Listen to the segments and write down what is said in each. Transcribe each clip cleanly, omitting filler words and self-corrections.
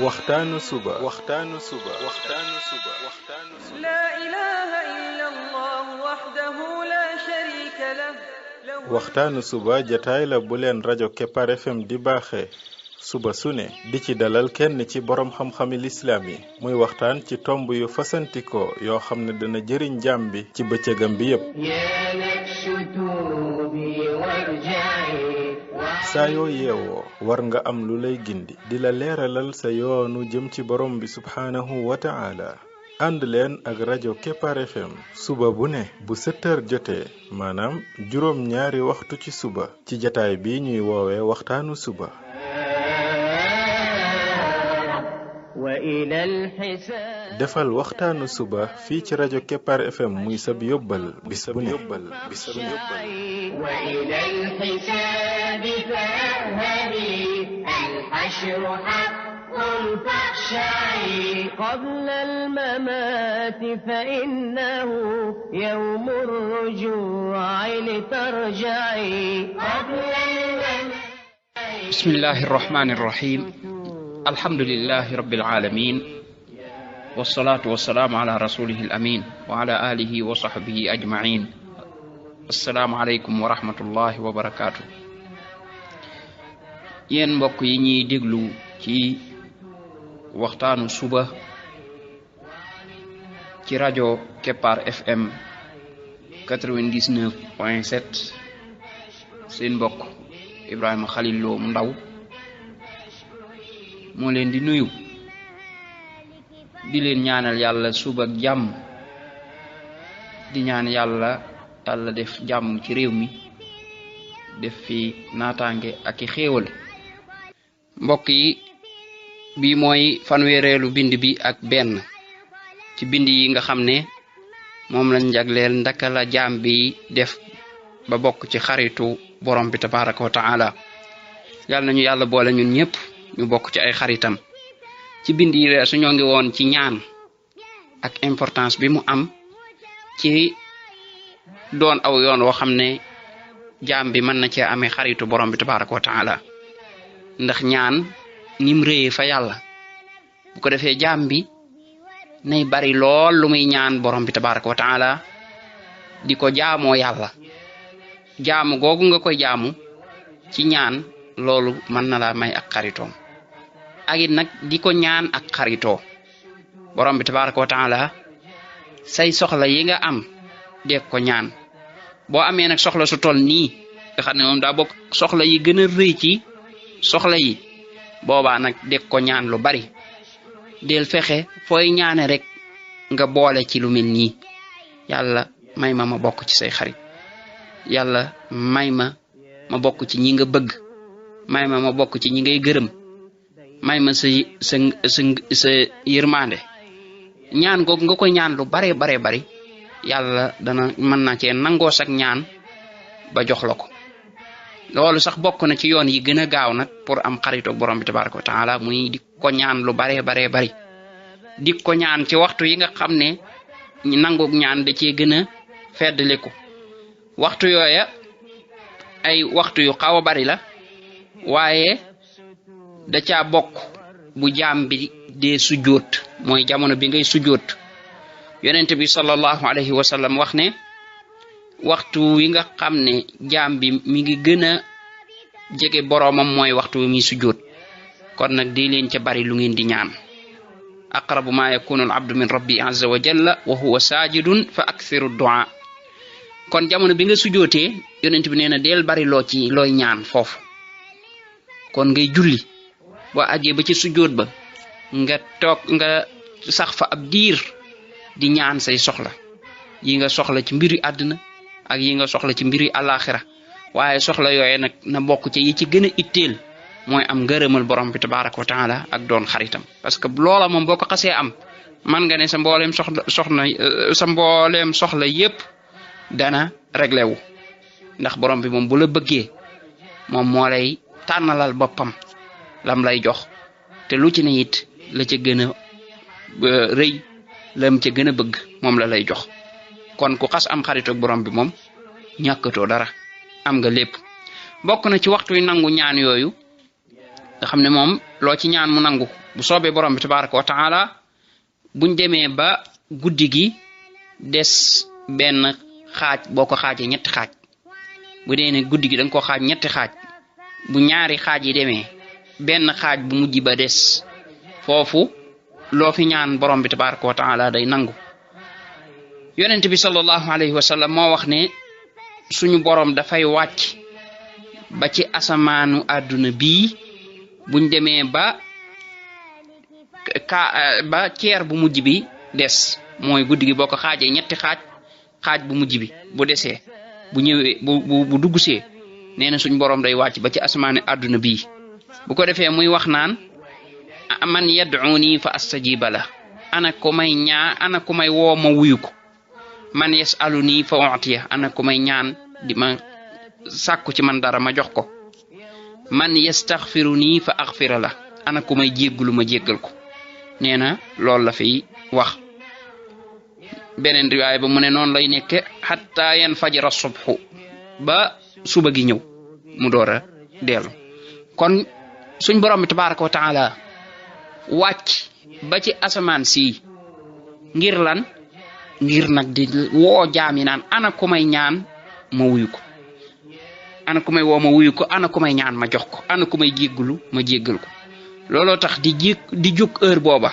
waxtaanu suba لا إله إلا الله وحده لا شريك له waxtaanu suba jataay la bu leen rajo Kepar FM di baaxee suba su ne di ci dalal kenn ci borom xam-xami lislaam yi muy waxtaan ci tomb yu fasantikoo yoo xam ne dana jëriñ jaam bi ci bëccëgam bi yépp saa yoo yeewoo war nga am lu lay gindi di la leeralal sa yoonu jëm ci borom bi subhaanahu wa ta'ala ànd leen ak rajo Kepar FM suba bu ne bu 7h jotee maanaam juróom ñaari waxtu ci suba ci jataay bi ñuy woowee waxtaanu suba defal waxtaanu suba fii ci rajo Kepar FM muy sab yóbbal bis bu ne قبل الممات فإنه يوم الرجوع لترجعي بسم الله الرحمن الرحيم الحمد لله رب العالمين والصلاة والسلام على رسوله الأمين وعلى آله وصحبه أجمعين السلام عليكم ورحمة الله وبركاته yen mbokk yi ñi déglu ci waxtaanu suba ci rajo Kepar FM 99.7 seen mbokk Ibrahima Khalil Lo mu ndaw moo leen di nuyu di leen ñaanal yàlla suba ak jàmm di ñaan yàlla def jàmm ci réew mi def fi naataange ak i xéewal mbokk yi bi mooy fanweereelu bind bi ak benn ci bind yi nga xam ne moom lañ jagleel ndaka la jaam bi def ba bokk ci xaritu borom bi tabaraka wa taala yàlla nañu yàlla boole ñun ñëpp ñu bokk ci ay xaritam ci bind yi weesu ñoo ngi woon ci ñaan ak importance bi mu am ci doon aw yoon woo xam ne jaam bi mën na cee amee xaritu borom bi tabaraka wa taala ndax ñaan nim réye fa yàlla bu ko defee jaam bi nay bari lool lu muy ñaan borom bi tabaraka wa taala di ko jaamoo yàlla jaamu googu nga koy jaamu ci ñaan loolu mën na la may ak xaritoom ak it nag di ko ñaan ak xaritoo borom bi tabaraka wa taala say soxla yi nga am de ko ñaan boo amee nag soxla su toll nii nga xam ne moom daa bokk soxla yi gën a rëy ci soxla yi boobaa nag de ko ñaan lu bari del fexe fooy ñaane rek nga boole ci lu mel nii yàlla may ma bokk ci say xarit yàlla may ma bokk ci ñi nga bëgg may ma bokk ci ñi ngay gërëm may ma sa yërmande ñaan googu nga koy ñaan lu bare bari yàlla dana mën na cee nangoo sak ñaan ba jox la ko loolu sax bokk na ci yoon yi gën a gaaw nag pour am xarito borom bi tabaraka wa taala muy di ko ñaan lu bare bari di ko ñaan ci waxtu yi nga xam ne nangoog ñaan da cee gën a feddliku waxtu yooya ay waxtu yu xaw a bari la waaye da caa bokk bu jaam bi dee sujjóot mooy jamono bi ngay sujjóot yonent bi sallallahu alayhi wa sallam wax ne waxtu wi nga xam ne jaam bi mi ngi gën a jege boroomam mooy waxtu wi muy sujjóot kon nag di leen ca bari lu ngeen di ñaan aqrabu ma yakunu al-abdu min rabbi azza wa jalla wa huwa sajidun fa akthiru du'a kon jamono bi nga sujjóotee yonent bi nee na del bari loo ci looy ñaan foofu kon ngay julli boo àggee ba ci sujjóot ba nga toog nga sax fa ab diir di ñaan say soxla yi nga soxla ci mbiri àdduna ak yi nga soxla ci mbiri alaxira waaye soxla yooye nag na bokk ci yi ci gën a itteel mooy am ngërëmal borom bi tabaraka wa taala ak doon xaritam parce que loola moom boo ko xasee am man nga ne sa mbooleem soxla yépp dana réglé wu ndax borom bi moom bu la bëggee moom moo lay tànnalal boppam lam lay jox te lu ci ne it la ca gën a rëy lam ca gën a bëgg moom la lay jox kon ku xas am xarit ak borom bi moom ñàkkatoo dara am nga lépp bokk na ci waxtu yi nangu ñaan yooyu nga xam ne moom loo ci ñaan mu nangu bu soobee borom bi tabaraka wa taala buñ demee ba guddi gi des benn xaaj boo ko xaajee ñetti xaaj bu dee ne guddi gi da nga ko xaaj ñetti xaaj bu ñaari xaaj yi demee benn xaaj bu mujj ba des foofu loo fi ñaan borom bi tabaraka wa taala day nangu yonent bi sallallahu alayhi wa sallam moo wax ne suñu borom dafay wàcc ba ci asamaanu àdduna bii buñ demee ba ceer bu mujj bi des mooy guddi gi boo ko xaajee ñetti xaaj bu mujj bi bu desee bu ñëwee bu duggsee nee na suñ borom day wàcc ba ci asamaani àdduna bii bu ko defee muy wax naan man yad'uni fa astajiba la ana ko may woo ma wuyu ko man yasaluni fa u'tiya ana ko may ñaan di ma sàkku ci man dara ma jox ko man yastaghfiruni fa aghfira la ana ko may jéggulu ma jéggal ko nee na loolu la fiy wax beneen riwaaya ba mu ne noonu lay nekke hatta yanfajira subhu ba suba gi ñëw mu door a dellu kon suñ borom bi tabaraka wa taala wàcc ba ci asamaan si ngir lan ngir nag di woo jaami naan ana ku may ñaan ma wuyu ko ana ku may woo ma wuyu ko ana ku may ñaan ma jox ko ana ku may jéggulu ma jéggal ko looloo tax di jóg heure booba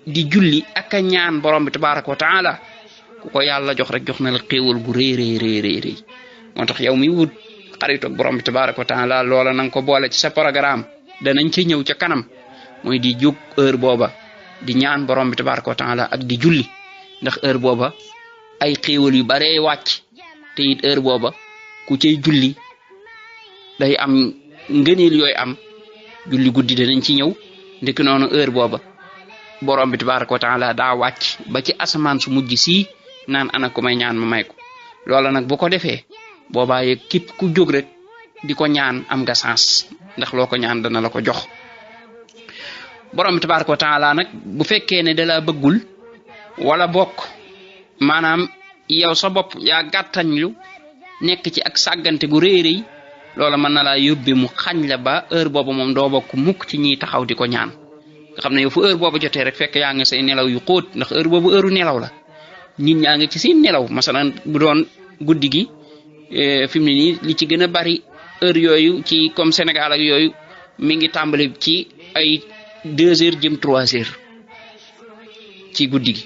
di julli ak a ñaan borom bi tabaraka wa taala ku ko yàlla jox rek jox na la xéewal gu rëy moo tax yow mi wut xaritoog borom bi tabaraka wa taala loola nanga ko boole ci sa programme danañ ci ñëw ca kanam mooy di jóg heure booba di ñaan borom bi tabaraka wa taala ak di julli ndax heure booba ay xéewal yu bare wàcc te it heure booba ku cay julli day am ngëneel yooyu am julli guddi danañ ci ñëw ndek noonu heure booba borom bi tabaraka wa taala daa wàcc ba ci asamaan su mujj si naan ana ko may ñaan ma may ko loola nag bu ko defee boobaa yeeg képp ku jóg rek di ko ñaan am nga sens ndax loo ko ñaan dana la ko jox borom bi tabaraka wa taala nag bu fekkee ne da la bëggul wala bokk maanaam yow sa bopp yaa gàttañlu nekk ci ak sàggante gu réeréy loola mën na laa yóbbe mu xañ la ba heure boobu moom doo bokk mukk ci ñiy taxaw di ko ñaan nga xam ne yow fu heure boobu jotee rek fekk yaa nga say nelaw yu xóot ndax heure boobu heure nelaw la nit ñaa ngi ci seen nelaw masalan bu doon guddi gi fi mu ne nii li ci gën a bari heure yooyu ci comme Sénégal ak yooyu mi ngi tàmbali ci ay 2 heures jëm 3 heures ci guddi gi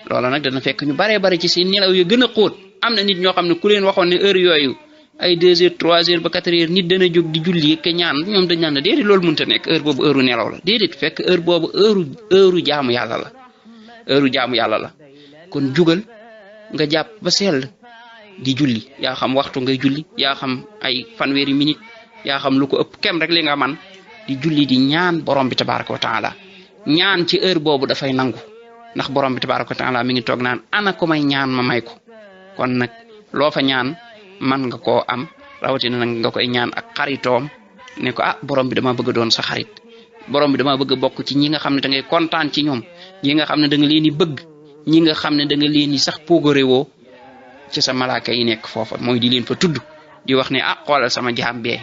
loola nag dana fekk ñu baree bari ci seen nelaw yu gën a xóot am na nit ñoo xam ne ku leen waxoon ne heure yooyu ay 2 heures 3 heures ba 4 heures nit dana jóg di julli ke ñaan ñoom dañ naan la déedéet loolu mënta nekk heure boobu heure nelaw la déedéet fekk heure boobu heure jaamu yàlla la heure jaamu yàlla la kon jugal nga jàpp ba sell di julli yaa xam waxtu ngay julli yaa xam ay fanweeri minute yaa xam lu ko ëpp kem rek li nga man di julli di ñaan borom bi tabaraka wa taala ñaan ci heure boobu dafay nangu ndax borom bi tabaraka wa taala mi ngi toog naan ana ko may ñaan ma may ko kon nag loo fa ñaan man nga koo am rawatina nag nga koy ñaan ak xaritoom ne ko borom bi dama bëgg doon sa xarit borom bi dama bëgg bokk ci ñi nga xam ne da ngay kontaan ci ñoom ñi nga xam ne da nga leen di bëgg ñi nga xam ne da nga leen di sax pogorewoo ci sa malaaka yi nekk foofa mooy di leen fa tudd di wax ne xoolal sama jaam bee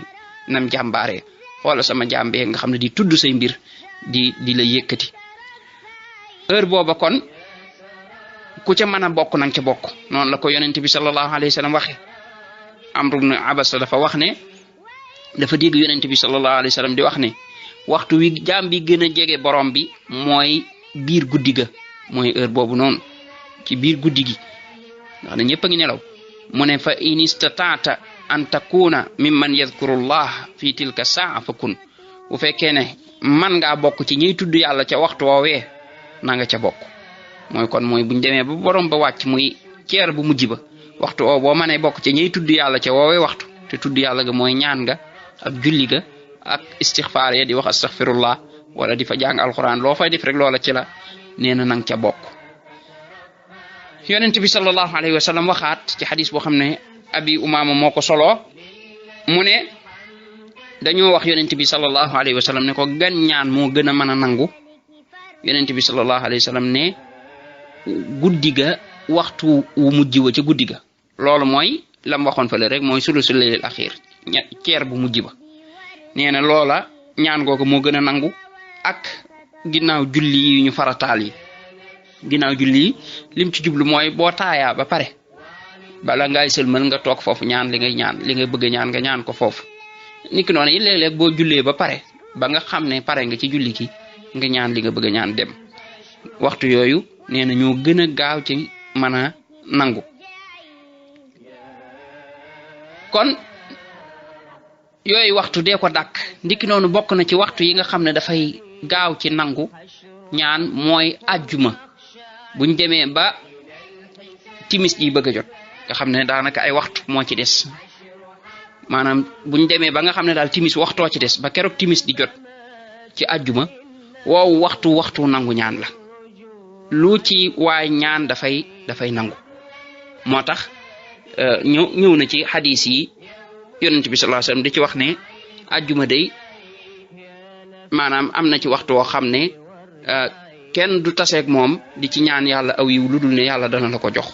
nam jàmbaaree xoolal sama jaam bee nga xam ne di tudd say mbir di la yëkkati heure booba kon ku ca mën a bokk nang ca bokk noonu la ko yonent bi sallallahu alayhi wa sallam waxe Amr ibn Abasa dafa wax ne dafa dégg yonent bi sallallahu alayhi wa sallam di wax ne waxtu wi jaam bi gën a jege borom bi mooy biir guddi ga mooy heure boobu noonu ci biir guddi gi ndax ñëpp a ngi nelaw mu ne fa in istataata an takuna mimman yadhkurullah fi tilka saa fa kun bu fekkee ne man ngaa bokk ci ñiy tudd yàlla ca waxtu woowee na nga ca bokk mooy buñ demee ba borom ba wàcc muy ceer bu mujj ba waxtu oo boo mënee bokk ci ñiy tudd yàlla ca woowee waxtu te tudd yàlla ga mooy ñaan nga ak julli ga ak istixfaar ya di wax astaghfirullah wala di fa jàng alquran loo fay def rek loola ci la nee na nang ca bokk yonent bi sallallahu alayhi wa sallam waxaat ci xadis boo xam ne abi umaama moo ko soloo mu ne dañoo wax yonent bi sallallahu alayhi wa sallam ne ko gan ñaan moo gën a mën a nangu yonent bi sallallahu alayhi wa sallam ne guddi ga waxtu wu mujj wa ca guddi ga loolu mooy lam waxoon fële rek mooy sulusul laylil axiir ceer bu mujj ba nee na loola ñaan googu moo gën a nangu ak ginnaaw julli yi ñu farataal yi ginnaaw julli yi lim ci jublu mooy boo taayaa ba pare bala ngay sëlmal nga toog foofu ñaan li ngay bëgg ñaan nga ñaan ko foofu niki noonu yi léeg-léeg boo jullee ba pare ba nga xam ne pare nga ci julli ki nga ñaan li nga bëgg ñaan dem waxtu yooyu nee na ñoo gën a gaaw ci mën a nangu kon yooyu waxtu dee ko dàkk ndiki noonu bokk na ci waxtu yi nga xam ne dafay gaaw ci nangu ñaan mooy àjjuma buñ demee ba timis ji bëgg a jot nga xam ne daanaka ay waxtu moo ci des maanaam buñ demee ba nga xam ne daal timis waxtoo ci des ba keroog timis di jot ci àjjuma woowu waxtu nangu ñaan la lu ci waay ñaan dafay nangu moo tax ñëw na ci xadis yi yonent bi sallallahu alayhi wasallam di ci wax ne àjjuma day maanaam am na ci waxtu woo xam ne kenn du taseeg moom di ci ñaan yàlla aw yiw lu dul ne yàlla dana la ko jox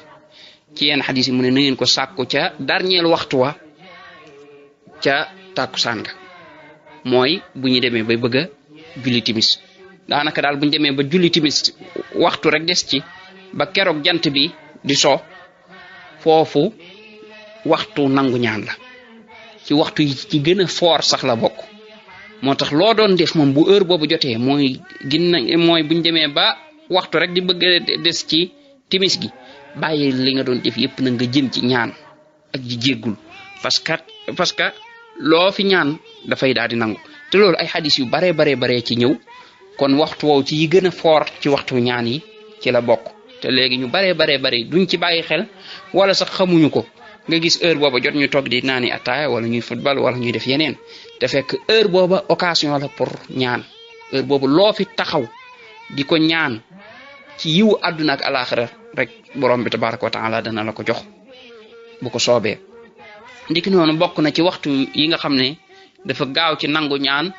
ci yenn xadis yi mu ne na ngeen ko sàkku ca dernier waxtu wa ca tàkkusaan ga mooy bu ñu demee bay bëgg a julli timis daanaka daal bu ñu demee ba julli timis waxtu rek des ci ba keroog jant bi di so foofu waxtu nangu ñaan la ci waxtu yi ci gën a foor sax la bokk moo tax loo doon def moom bu heure boobu jotee mooy buñ demee ba waxtu rek di bëgg a des ci timis gi bàyyi li nga doon def yépp na nga jëm ci ñaan ak ji jéggul parce que loo fi ñaan dafay daal di nangu te loolu ay xadis yu bare ci ñëw kon waxtu woowu ci yi gën a foor ci waxtu ñaan yi ci la bokk te léegi ñu bare duñ ci bàyyi xel wala sax xamuñu ko nga gis heure booba jot ñu toog di naani ataaya wala ñuy football wala ñuy def yeneen te fekk heure booba occasion la pour ñaan heure boobu loo fi taxaw di ko ñaan ci yiwu àdduna ak alaxira rek borom bi tabaraka wa taala dana la ko jox bu ko soobee ndiki noonu bokk na ci waxtu yi nga xam ne dafa gaaw ci nangu ñaan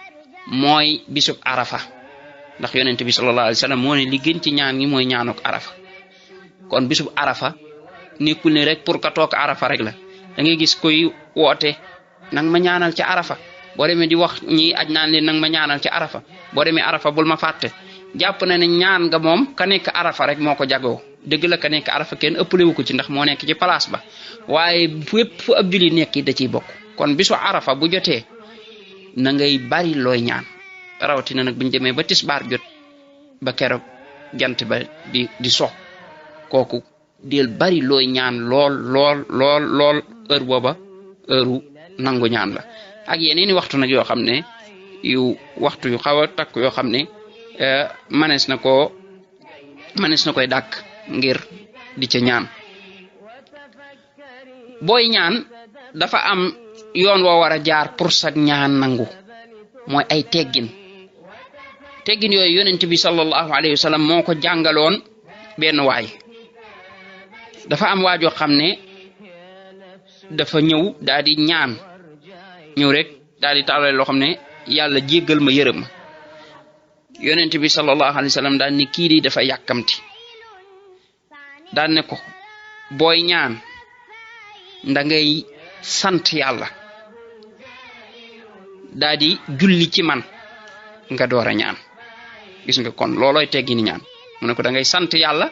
mooy bisub arafa ndax yonent bi sallallahu alayhi wasallam moo ne li gën ci ñaan gi mooy ñaanuk arafa kon bisub arafa nekkul ne rek pour ka toog arafa rek la da ngay gis koy woote nang ma ñaanal ci arafa boo demee di wax ñi aj naan leen nang ma ñaanal ci arafa boo demee arafa bul ma fàtte jàpp na ne ñaan nga moom ka nekk arafa rek moo ko jagoo dëgg la ka nekk arafa kenn ëppalewu ko ci ndax moo nekk ci place ba waaye fépp fu ab julli nekk da ciy bokk kon bisu arafa bu jotee na ngay bari looy ñaan rawatina nag buñ demee ba tisbaar jot ba keroog jant ba di so kooku del bari looy ñaan lool heure booba heure nangu ñaan la ak yeneeni waxtu nag yoo xam ne waxtu yu xaw a takk yoo xam ne manees na koy dàkk ngir di ca ñaan booy ñaan dafa am yoon woo war a jaar pour sa ñaan nangu mooy ay teggin yooyu yonent bi sallallahu alayhi wa sallam moo ko jàngaloon benn waay dafa am waajoo xam ne dafa ñëw daal di ñaan ñëw rek daal di tàllal loo xam ne yàlla jéggal ma yërëm ma yonent bi sallallahu alayhi wa sallam daal ni kii di dafa yàkkamti daal ne ko booy ñaan nda ngay sant yàlla daal di julli ci man nga door a ñaan gis nga kon loolooy teggi ni ñaan mu ne ko da ngay sant yàlla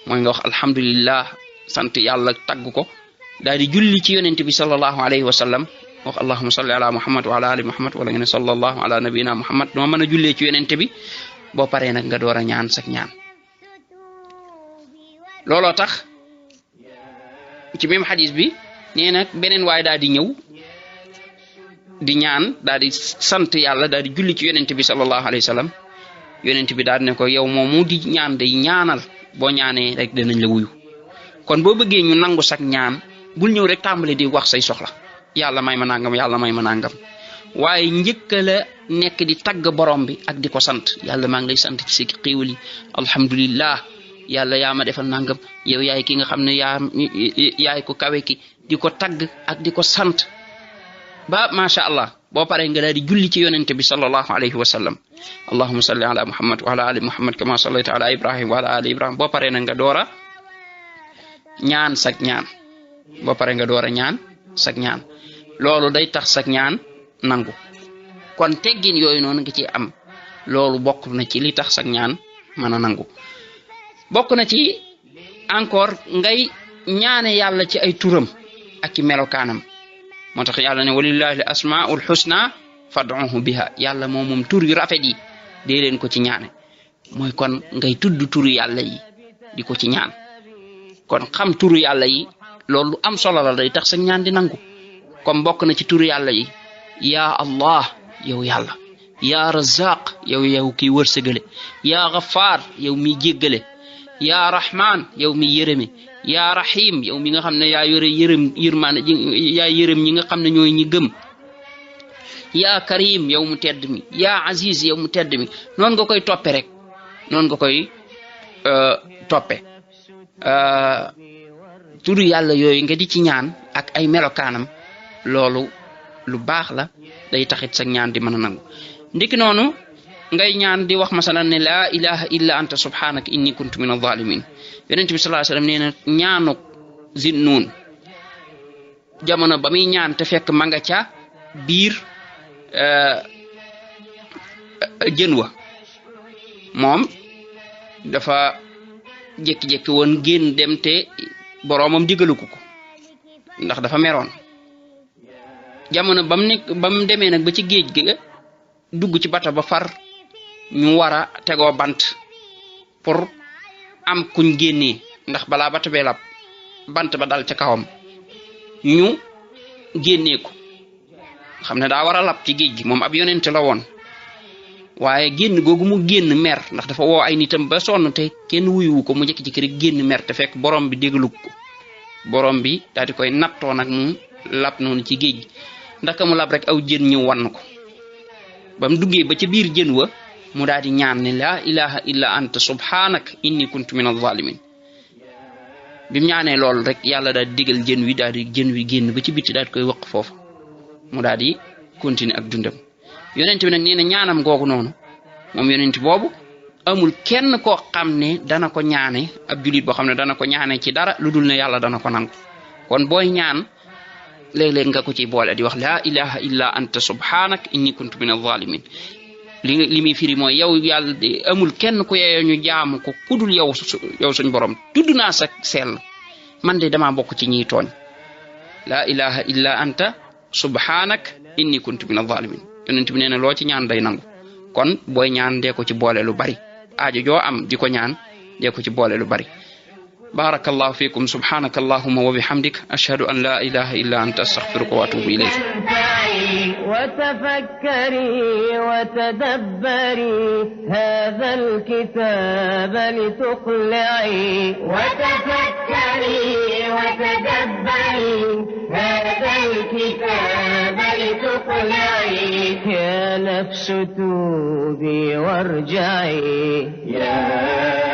mooy nga wax alhamdulillah sant yàlla tagg ko daal di julli ci yonent bi sallallahu alayhi wa sallam wax allahumma salli ala muhammad wa ala ali muhammad wala nga ne sallallahu ala nabina muhammad doo mën a jullee ci yonent bi boo paree nag nga door a ñaan sak ñaan looloo tax ci même xadis bi nee nag beneen waay daal di ñëw di ñaan daal di sant yàlla daal di julli ci yonent bi sallallahu alayhi wa sallam yonent bi daal ne ko yow moom mu di ñaan day ñaanal boo ñaanee rek danañ la wuyu kon boo bëggee ñu nangu sak ñaan bul ñëw rek tàmbali di wax say soxla yàlla may ma nangam waaye njëkk la nekk di tagg borom bi ak di ko sant yàlla maa ngi lay sant ci sa xéewal yi alhamdulillah yàlla yaa ma defal nangam yow yaay ki nga xam ne yaay ko kawe ki di ko tagg ak di ko sant ba macha allah boo paree nga daal di julli ci yonente bi sallallahu alayhi wa sallam allahumma salli ala muhammad wa ala ali muhammad kama sallayta ala ibrahim wa ala ali ibrahim boo paree nag nga door a ñaan sak ñaan boo paree nga door a ñaan sak ñaan loolu day tax sak ñaan nangu kon teggin yooyu noonu nga ci am loolu bokk na ci li tax sak ñaan mën a nangu. bokk na ci encore ngay ñaane yàlla ci ay turam ak ci melokaanam moo tax yàlla ne walillahi asmaul husna fad'uhu biha yàlla moom tur yu rafet yi dee leen ko ci ñaane mooy kon ngay tudd turu yàlla yi di ko ci ñaan kon xam turu yàlla yi loolu am solo la day tax sa ñaan di nangu comme bokk na ci turu yàlla yi ya allah yow yàlla ya razzaq yow kii wërsëgale ya ghaffar yow mi jéggale ya rahman yow mi yërëme ya rahim yow mi nga xam ne yaa yore yërmaane yaa yërëm ñi nga xam ne ñooy ñi gëm ya karim yow mu tedd mi ya aziz yow mu tedd mi noonu nga koy toppe rek noonu nga koy toppe turu yàlla yooyu nga di ci ñaan ak ay melokaanam loolu lu baax la day taxit sa ñaan di mën a nangu ndiki noonu ngay ñaan di wax masalan ne la ilaha illa anta subhanaka inni kuntu min adh-dhalimin yonent bi sallallahu alayhi wasallam nee na ñaanu Zinnun jamono ba muy ñaan te fekk ma nga ca biir jën wa moom dafa jékki-jékki woon génn dem te boroomam digalu ko ndax dafa meroon jamono bam demee nag ba ci géej gi dugg ci bata ba far ñu wara tegoo bant pour am kuñ génnee ndax balaa bata bee lab bant ba dal ca kawam ñu génnee ko xam ne daa war a lab ci géej gi moom ab yonent la woon waaye génn googu mu génn mer ndax dafa woo ay nitam ba sonn te kenn wuyuwu ko mu jékki-jékki rek génn mer te fekk borom bi déglu ko borom bi daal di koy nattoo nag mu lab noonu ci géej gi ndax ka mu lab rek aw jën ñëw wan ko ba mu duggee ba ca biir jën wa mu daal di ñaan ne la ilaha illa anta subhanak inni kuntu min adh-dhalimin bi mu ñaanee loolu rek yàlla daal di digal jën wi daal di jën wi génn ba ci bitti daal di koy wëq foofu mu daal di continuer ak dundam yonent bi nag nee na ñaanam googu noonu moom yonent boobu amul kenn koo xam ne dana ko ñaane ab julit boo xam ne dana ko ñaane ci dara lu dul ne yàlla dana ko nangu kon booy ñaan léeg-léeg nga ko ciy boole di wax la ilaha illa anta subhanak inni kuntu min adh-dhalimin li muy firi mooy yow yàlla de amul kenn ku yeyoo ñu jaamu ko kudul yow suñ borom tudd naa sa sell man de dama bokk ci ñiy tooñ la ilaha illa anta subhanak inni kuntu min adh-dhalimin yonent bi nee na loo ci ñaan day nangu kon booy ñaan dee ko ci boole lu bari aajo joo am di ko ñaan dee ko ci boole lu bari barakallahu fikum subhanaka allahumma wa bihamdik ashhadu an la ilaha illa anta astaghfiruka wa atubu ilayk وتفكري وتدبري هذا الكتاب لتقلعي وتفكري وتدبري هذا الكتاب لتقلعي يا نفس توبي وارجعي يا